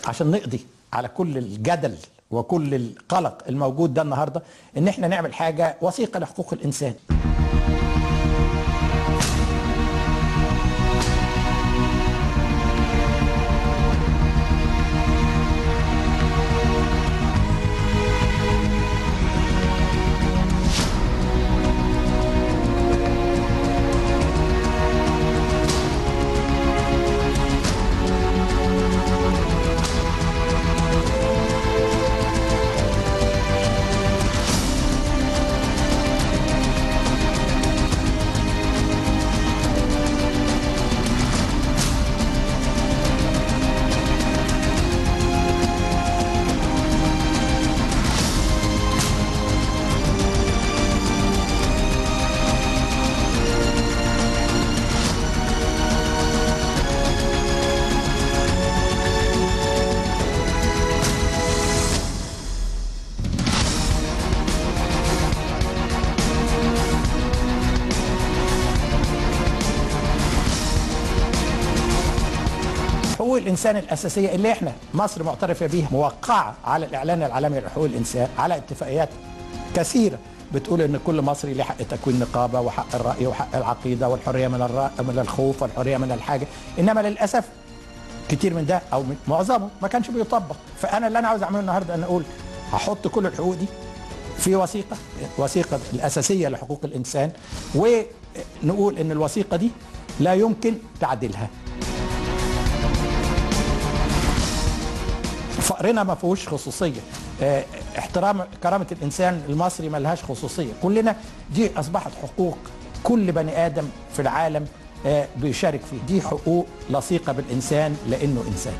عشان نقضي على كل الجدل وكل القلق الموجود ده النهارده، ان احنا نعمل حاجة وثيقة لحقوق الانسان. حقوق الإنسان الأساسية اللي احنا مصر معترفة بيها، موقعة على الإعلان العالمي لحقوق الإنسان، على اتفاقيات كثيرة بتقول إن كل مصري له حق تكوين نقابة وحق الرأي وحق العقيدة والحرية من الخوف والحرية من الحاجة، إنما للأسف كتير من ده أو معظمه ما كانش بيطبق. فأنا اللي أنا عاوز أعمله النهارده أن أقول هحط كل الحقوق دي في وثيقة، وثيقة الأساسية لحقوق الإنسان، ونقول إن الوثيقة دي لا يمكن تعديلها. فقرنا ما فيهوش خصوصية، احترام كرامة الانسان المصري ما لهاش خصوصية، كلنا دي اصبحت حقوق كل بني ادم في العالم بيشارك فيه، دي حقوق لصيقه بالانسان لانه انسان.